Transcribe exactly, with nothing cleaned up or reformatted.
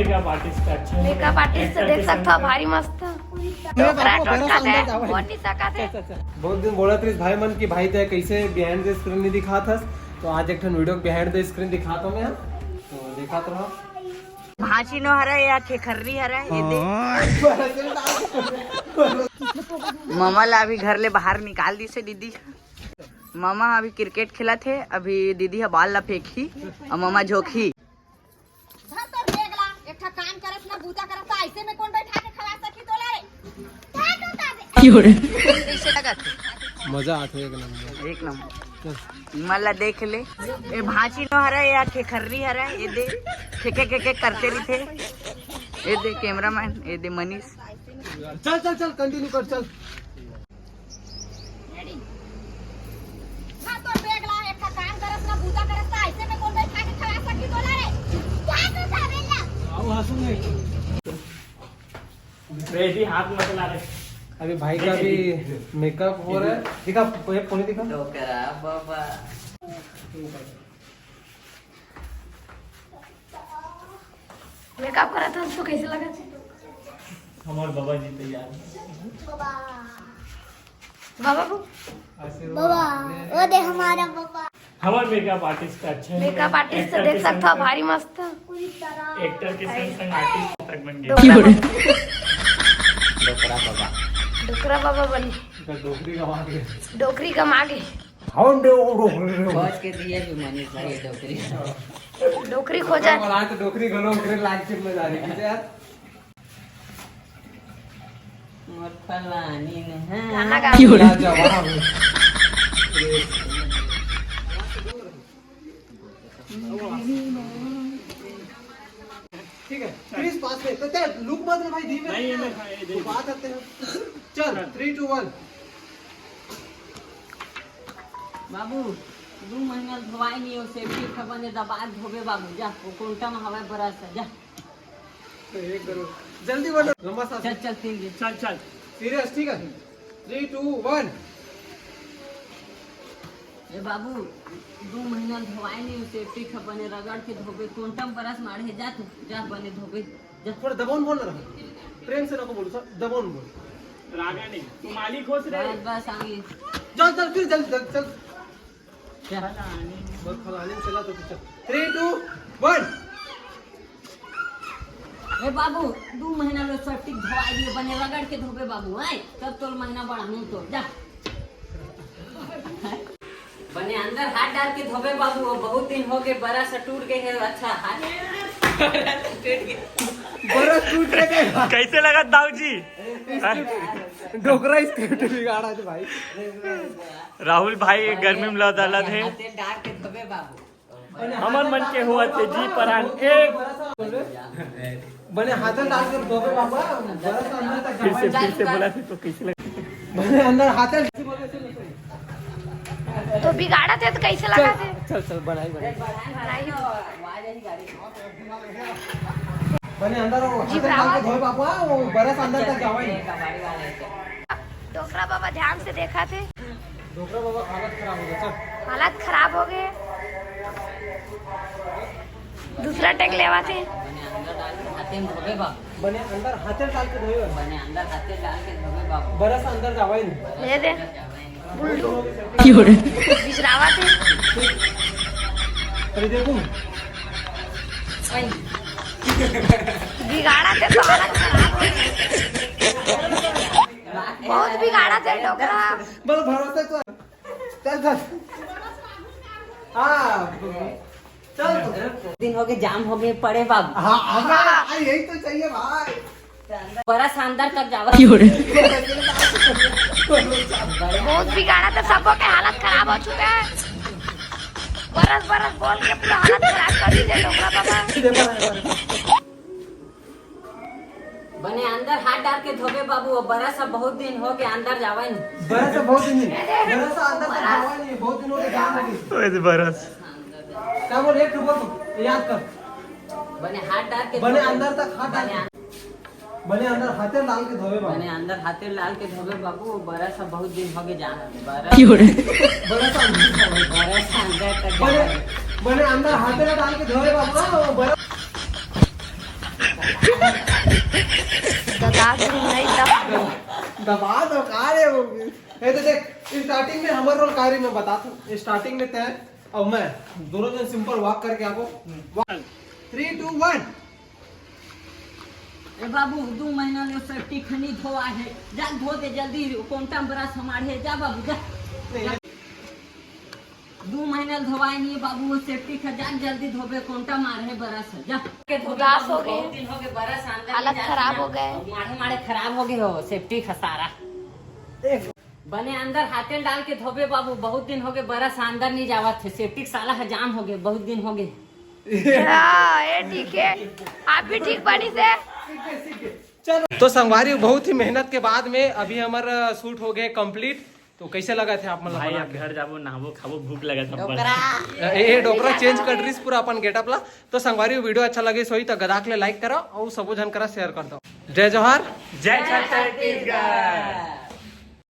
Makeup artist अच्छा है। Makeup artist से देख सकता हो, भारी मस्त। डोकरा टोटका दे, बोल नहीं सकत हे। बहुत दिन बोलत रहिस भाई मन कि भाई ते कैसे बिहाइंड द स्क्रीन नहीं दिखात हस, तो आज एक ठन वीडियो बिहाइंड द स्क्रीन दिखात हूँ मैं, तो देखत रहो। भांची नो हरा या खेखर्री हरा, ये दे। ममा ला अभी घर ले बाहर निकाल दिसे दीदी। ममा अभी क्रिकेट खेलत हे, अभी दीदी ह बॉल ला फेंकही अउ ममा झोंकही। धर तोर बेग ला, एक ठा काम करस ना, बूता करस, त अइसे में कोन बैठा के खवा सकही तोला रे? धर तो ताबे। क्यों रे? कैसे लगत? मजा आथे एक नंबर। एक नंबर। चल। इमन ला देख ले। ए भांची नो हरा या खेखर्री हरा, ये दे। खेके खेके करते रहिथे। ये दे कैमरामैन, ये दे मनीष। चल, चल, चल, कंटिन्यू कर, चल। रेडी? हाँ, तोर बेग ला, एक ठा काम करस ना, बूता करस ना, अइसे में कोन बैठा के खवा सकही तोला रे? क्या तू था बेला? आओ, हंसूंगे। रेडी, हाथ मत ला रे। अभी भाई का भी मेकअप हो रहा है। दिखा, ये पोनी दिखा। डोकरा बाबा। मेकअप करत हस तो कैसे लगत हे? हमार बाबा जी तैयार। बाबा को? बाबा, वो दे हमारा बाबा। हमार मेकअप आर्टिस्ट अच्छा है। मेकअप आर्टिस्ट से देख सकता हो, भारी मस्त। एक्टर के संग संग आर्टिस्ट तक बन गए। डोकरा बाबा। डोकरा बाबा। डोकरा बाबा बन। डोकरी गमा गए। डोकरी गमा गए। हम दे वो डोकरी दे। खोज के दिए भी मनीष भाई डोकरी। डोकरी खोजा। और आज तो डोकरी घलो ओकरे लाग के मजा आ रही है यार। मोर फलानी ने है। गाना गा। क्यों रे? राजा वाह। ठीक है, प्लीज पास में। तो तेरा लुक बदल भाई, धीमे। नहीं, ये नहीं, हाँ, ये तो देखो। बात करते हैं। चल, थ्री, टू, वन। बाबू, दू महीना धोवाई नहीं हो, सेफ्टी खबर ने दबा धोबे बाबू, जा, वो कोंटा में हवाई बरस है, जा। एक करोड़। जल्दी बोलो, लंबा सांस। चल, चल, तीन दिन। चल, चल। सीरियस, ठीक है? थ्री, टू, वन। ए बाबू, दू महीना धोवाई नहीं, सेफ्टी खबर ने रगड़ के धोबे, कोंटा में बरस मारे है, जा तू, जा बने धोबे। थोड़ा दबाउन बोल ना रहा। प्रेम से ना को बोलू सर, दबाउन बोल। रागा नहीं, तू मालिक होस रे। बस, बस, आगे। चल, चल, फिर जल्दी, जल्दी, चल। क्या? बस फलानी में चला तो चल। थ्री, टू, वन। ए बाबू, दू महीना लो सेफ्टी धोवाई दिए, बने रगड़ के धोबे बाबू, हैं? तब तोर महीना बढ़ाऊं तो, जा। बने अंदर हाथ डाल के धोबे बाबू, वो बहुत दिन हो गए, बरस टूट गए है, अच्छा हाथ। बरस टूट गए। कैसे लगा दाऊ जी? डोकरा स्क्रिप्ट बिगाड़ा थे भाई। राहुल भाई गर्मी में लौट आला थे। हाथे डाल के धोबे बाबू। हमर मन के हुआ थे जी परान एक। बने हाथे डाल के धोबे बाबू, बरस अंदर तक फिर से, फिर से बोला थे तो कैसे लगा? बने अंदर हाथे तो बिगाड़ा थे तो कैसे लगा थे? चल, चल, बढ़ाई, बढ़ाई। बने अंदर वो जी, हाथे डाल के धोए बाबू, वो बरस अंदर तक जावे। डोकरा बाबा ध्यान से देखा थे। डोकरा बाबा हालत खराब हो गया, चल। हालत खराब हो गए। दूसरा टेक लेवा थे। बने अंदर हाथे में धोबे बाबू। बने अंदर हाथे डाल के धोबे बाबू। बरस अंदर जावाई नहीं। ये दे। बुल्लू। क्यों रे? बिजरावा थे। अरे देखो। बिगाड़ा थे तो हालत खराब हो गई। बहुत बिगाड़ा थे डोकरा। बस भरोसा तो चल, चल। हाँ, चल तो। दिन हो गए, जाम हो गए, पड़े बाबू। हाँ, हाँ, हाँ, यही तो चाहिए भाई। बरस अंदर तक जावा। क्यों रे? बहुत बिगाड़ा था, सबों के हालत खराब हो चुका है। बरस बरस बोल के पूरा हालत खराब कर दीजिए डोकरा बाबा। बने अंदर हाथ डाल के धोबे बाबू, वो बरस अब बहुत दिन हो गए, अंदर जावा नहीं। बरस अब बहुत दिन नहीं, बरस अंदर तक जावा नहीं, बहुत दिन हो गए, जाम हो गए। ओए बरस। क्या बोल, एक ठो बोल तू, याद कर। बने हाथ डाल के बने धोबे। अंदर तक हाथ डाल के। बने अंदर हाथे डाल के धोबे बाबू। बने अंदर हाथे डाल के धोबे बाबू, वो बरस अब बहुत दिन हो गए, जाम हो गए, बरस। क्यों रे? बरस अंदर तक बने, जावा। बने अंदर हाथे डाल के धोबे बाबू, हाँ, वो बरस। गदा के नहीं तब। दबा दो का रे वो भी। ए तो देख, स्टार्टिंग में हमर रोल का रही मैं बताता हूँ। स्टार्टिंग में तय और मैं दोनों जन सिंपल वॉक करके आपको। Three, two, one। ए बाबू, दू महीना ले सेप्टिक खनी धोआ है, जा धो दे जल्दी, कोंटा ब्रश हमार है, जा बाबू जा। दू महीना ले धोवाए नहीं है बाबू, वो सेप्टिक है, जा जल्दी धोबे, कोंटा मार है ब्रश है, जा। के धोबे उदास बाबू, हो गए। बहुत दिन हो गए ब्रश अंदर हालत नहीं जात खराब ना। हो गए। अब माढ़े माढ़े खराब हो गए हो, सेप्टिक है सारा। बने अंदर हाथे डाल के धोबे बाबू, बहुत दिन हो गए ब्रश अंदर नहीं जावत है, सेप्टिक साला है जाम हो गए, बहुत दिन हो गए। हाँ, ये ठीक है। आप भी ठीक बनी से। तो संगवारी, बहुत ही मेहनत के बाद में अभी हमर शूट हो गए कंप्लीट। तो कैसे लगा थे आप मन ला भाई, बना अब के? घर जाबो, नहाबो, खाबो, भूख लगा था बस। डोकरा। ए, ए डोकरा चेंज कर रहीस पूरा अपन गेटअप ला। तो संगवारी, वीडियो अच्छा लगे सोई तो गदा के लाइक करो और सबो झन करा शेयर कर दो। जय जोहार। जय छत्तीसगढ़।